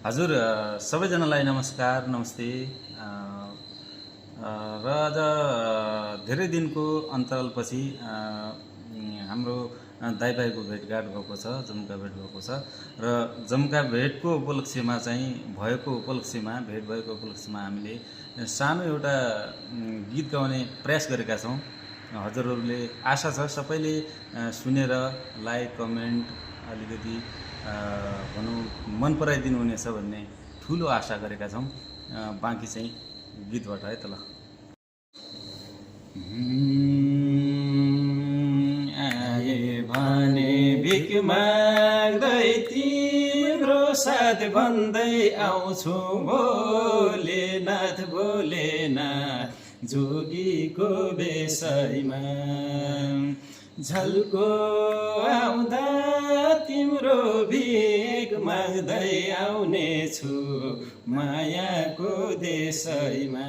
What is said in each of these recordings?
हजुर सबैजनालाई नमस्कार नमस्ते र आज धेरै दिनको अन्तरालपछि हाम्रो दाइभाइको भेटघाट भएको छ, जम्का भेट भएको छ र जम्का भेटको उपलक्ष्यमा चाहिँ भेट भएको उपलक्ष्यमा हामीले सानो एउटा गीत गाउने प्रयास गरेका छौँ। हजुरहरूले आशा छ सबैले सुनेर लाइक कमेन्ट अलिकति भनौँ मन पराइदिनु हुनेछ भन्ने ठुलो आशा गरेका छौँ। बाँकी चाहिँ गीतबाट है त ल। आए भने भिख माग्दै तिम्रो साथ भन्दै आउँछु भोलेनाथ भोलेनाथ जोगीको बेसैमा झल्को आउँदा तिम्रो भिख माग्दै आउने छु मायाको देशैमा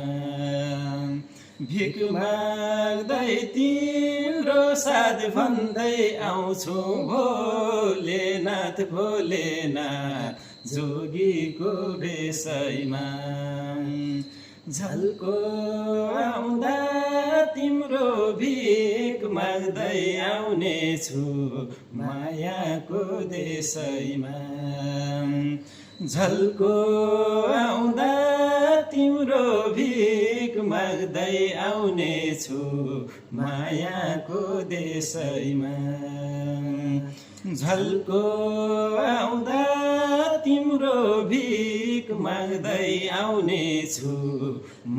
भिख माग्दै तिम्रो साथ भन्दै आउँछु भोलेनाथ भोलेनाथ जोगीको बेसैमा झल्को आउँदा तिम्रो भिख माग्दै आउने छु मायाको देशैमा झल्को आउँदा तिम्रो भिख माग्दै आउने छु मायाको देशैमा झल्को आउँदा तिम्रो भिख माग्दै आउने छु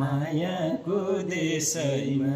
मायाको देशैमा।